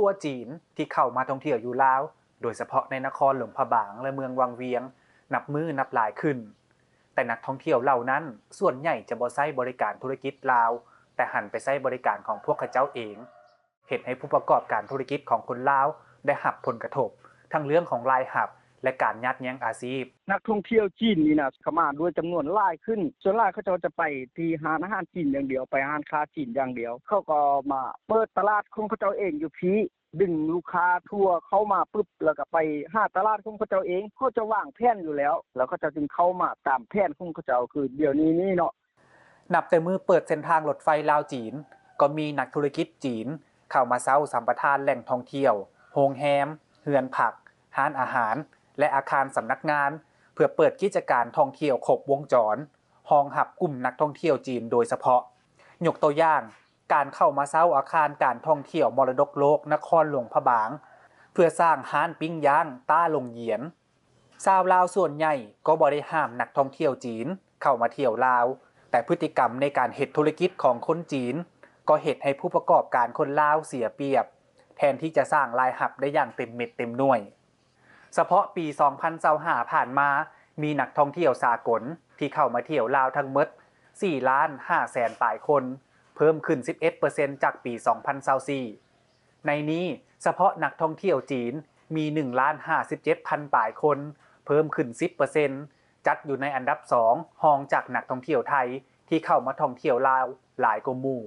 ຄົວຈີນທີ່ເຂົ້າມາທ່ອງທ່ຽວຢູ່ລາວ ໂດຍສະເພາະໃນນະຄອນຫຼວງພະບາງ ແລະ ເມືອງວັງວຽງ ນັບມື້ນັບຫຼາຍຂຶ້ນ, ແຕ່ນັກທ່ອງທ່ຽວເຫຼົ່ານັ້ນ ສ່ວນໃຫຍ່ຈະບໍ່ໃຊ້ບໍລິການທຸລະກິດລາວ, ແຕ່ຫັນໄປໃຊ້ບໍລິການຂອງພວກເຂົາເຈົ້າເອງ, ເຮັດໃຫ້ຜູ້ປະກອບການທຸລະກິດຂອງຄົນລາວໄດ້ຮັບຜົນກະທົບ ທັງເລື່ອງຂອງລາຍຮັບ ແລະ ການຍາດແຍ່ງອາຊີບ. ນັກທ່ອງທ່ຽວຈີນນີ້ນະ ເຂົ້າມາດ້ວຍຈຳນວນຫຼາຍຂຶ້ນ, ສ່ວນຫຼາຍເຂົາເຈົ້າຈະໄປທີ່ຮ້ານອາຫານຈີນຢ່າງດຽວ, ໄປຮ້ານຄ້າຈີນຢ່າງດຽວ, ເຂົາກໍມາເປີດຕະຫຼາດຂອງເຂົາເຈົ້າເອງຢູ່ພີ້, ດຶງລູກຄ້າທົ່ວເຂົ້າມາປຶບ ແລ້ວກໍໄປຫາຕະຫຼາດຂອງເຂົາເຈົ້າເອງ, ເຂົາເຈົ້າວາງແຜນຢູ່ແລ້ວ ແລ້ວເຂົາເຈົ້າຈຶ່ງເຂົ້າມາຕາມແຜນຂອງເຂົາເຈົ້າ ຄືດຽວນີ້ນີ້ເນາະ. ນັບແຕ່ມື້ເປີດເສັ້ນທາງລົດໄຟລາວ-ຈີນ ກໍມີນັກທຸລະກິດຈີນເຂົ້າມາເຊົ່າສຳປະທານແຫຼ່ງທ່ອງທ່ຽວ, ໂຮງແຮມ, ເຮືອນພັກ, ຮ້ານອາຫານ ແລະ ອາຄານສຳນັກງານ ເພື່ອເປີດກິດຈະການທ່ອງທ່ຽວຄົບວົງຈອນ, ຮອງຮັບກຸ່ມນັກທ່ອງທ່ຽວຈີນໂດຍສະເພາະ. ຍົກຕົວຢ່າງ, ການເຂົ້າມາເຊົ່າອາຄານການທ່ອງທ່ຽວມໍລະດົກໂລກນະຄອນຫຼວງພະບາງ ເພື່ອສ້າງຮ້ານປີ້ງຍ່າງຕ້າລົງຢຽນ. ຊາວລາວສ່ວນໃຫຍ່ກໍບໍ່ໄດ້ຫ້າມນັກທ່ອງທ່ຽວຈີນເຂົ້າມາທ່ຽວລາວ, ແຕ່ພຶດຕິກຳໃນການເຮັດທຸລະກິດຂອງຄົນຈີນ ກໍເຮັດໃຫ້ຜູ້ປະກອບການຄົນລາວເສຍປຽບ ແທນທີ່ຈະສ້າງລາຍຮັບໄດ້ຢ່າງເຕັມເມັດເຕັມໜ່ວຍ. ສະເພາະປີສອງພັນຊາວຫ້າຜ່ານມາ ມີນັກທ່ອງທ່ຽວສາກົນທີ່ເຂົ້າມາທ່ຽວລາວທັງໝົດສີ່ລ້ານຫ້າແສນປາຍຄົນ, ເພີ່ມຂຶ້ນສິບເອັດເປີເຊັນຈາກປີສອງພັນຊາວສີ່. ໃນນີ້, ສະເພາະນັກທ່ອງທ່ຽວຈີນມີໜຶ່ງລ້ານຫ້າສິບເຈັດພັນປາຍຄົນ, ເພີ່ມຂຶ້ນສິບເປີເຊັນ, ຈັດຢູ່ໃນອັນດັບສອງ ຮອງຈາກນັກທ່ອງທ່ຽວໄທທີ່ເຂົ້າມາທ່ອງທ່ຽວລາວຫຼາຍກວ່າໝູ່.